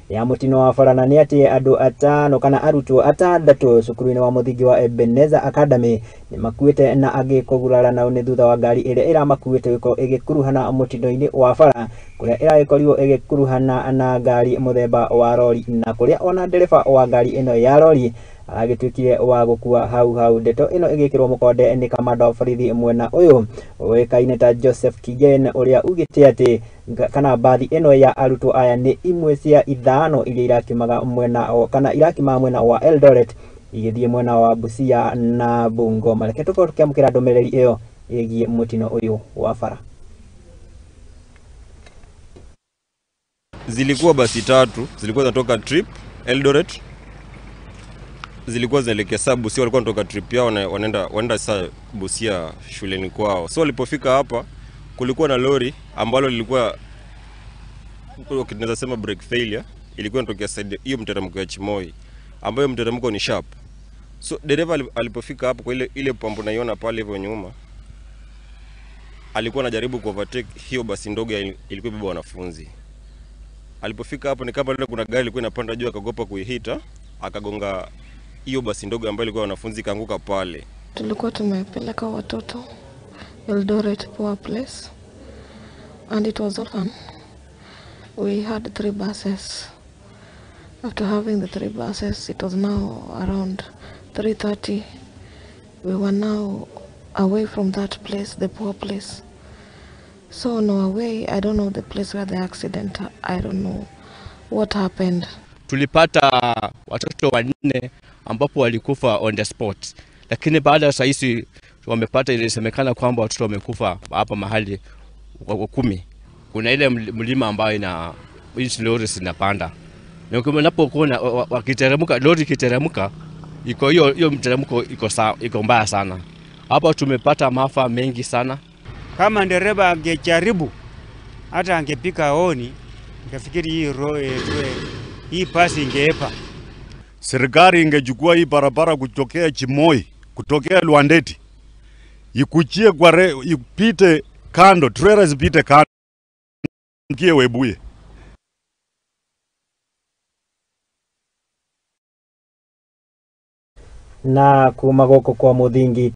Ya mutino wa bara na nĩ atĩ andũ atano kana arutwo atandatũ cukuru-inĩ wa mũthingi wa Ebenezer Academy nĩ makuĩte na angĩ kũgurara nao nĩ thutha wa ngari ĩrĩa ĩramakuĩte gũkorwo ĩgĩkuruhana mũtino-inĩ wa bara kũrĩa ĩragĩkorirwo ĩgĩkuruhana na ngari mũthemba wa rori na kũrĩa ona ndereba wa ngari ĩno ya rori aragĩtuĩkire wa gũkua hau hau. Ndeto ĩno ĩgĩkĩrwo mũkonde nĩ kamanda wa borithi mwena ũyũ ũĩkaine ta Joseph Kigen ũrĩa ugĩte atĩ kana mbathi ĩno ya arutwo aya nĩ imwe cia ithano iria irakimaga mwena kana irakimaga mwena wa Eldoret igĩthiĩ mwena wa Busia na Bungoma. Reke tũkorwo tũkĩamũkĩra ndũmĩrĩri ĩyo ĩgiĩ mũtino ũyũ wa bara. Zilikuwa basi tatu, zilikuwa zinatoka trip Eldoret, zilikuwa zinaelekea saa Busia, walikuwa wanatoka trip yao na wanaenda saa Busia shuleni kwao. So walipofika hapa kulikuwa na lori ambalo lilikuwa tunaweza sema brake failure, ilikuwa inatokea side hiyo mteremko ya Chimoi ambayo mteremko ni sharp. So dereva alipofika hapo kwa ile pambo naiona pale hivyo nyuma, alikuwa anajaribu ku overtake hiyo basi ndogo ilikuwa ibeba wanafunzi. Alipofika hapo ni kama lile kuna gari ilikuwa inapanda juu, akagopa kuihita, akagonga hiyo basi ndogo ambayo ilikuwa wanafunzi, kaanguka pale. Tulikuwa tumepeleka watoto Eldoret Poor Place and it was all fun. We had 3 buses. After having the 3 buses, it was now around 3:30. We were now away from that place, the poor place. So on our way, I don't know the place where the accident, I don't know what happened. Tulipata watoto wanne ambapo walikufa on the spot. Lakini baada ya saisi wamepata, ilisemekana kwamba watoto wamekufa hapa mahali 10. Kuna ile mlima ambayo ina hizi lori zinapanda. Na unapokuona wakiteremka, lori ikiteremka, iko hiyo mteremko iko mbaya sana. Hapa tumepata maafa mengi sana. Kama ndereba angejaribu hata angepika honi, nikafikiri hii hii pasi ingeepa. Serikali ingechukua hii barabara kutokea Chimoi, kutokea Luandeti, ikuchie kwa ipite kando, trailer zipite kando Webuye. Na kuma gũkũ kwa mũthingi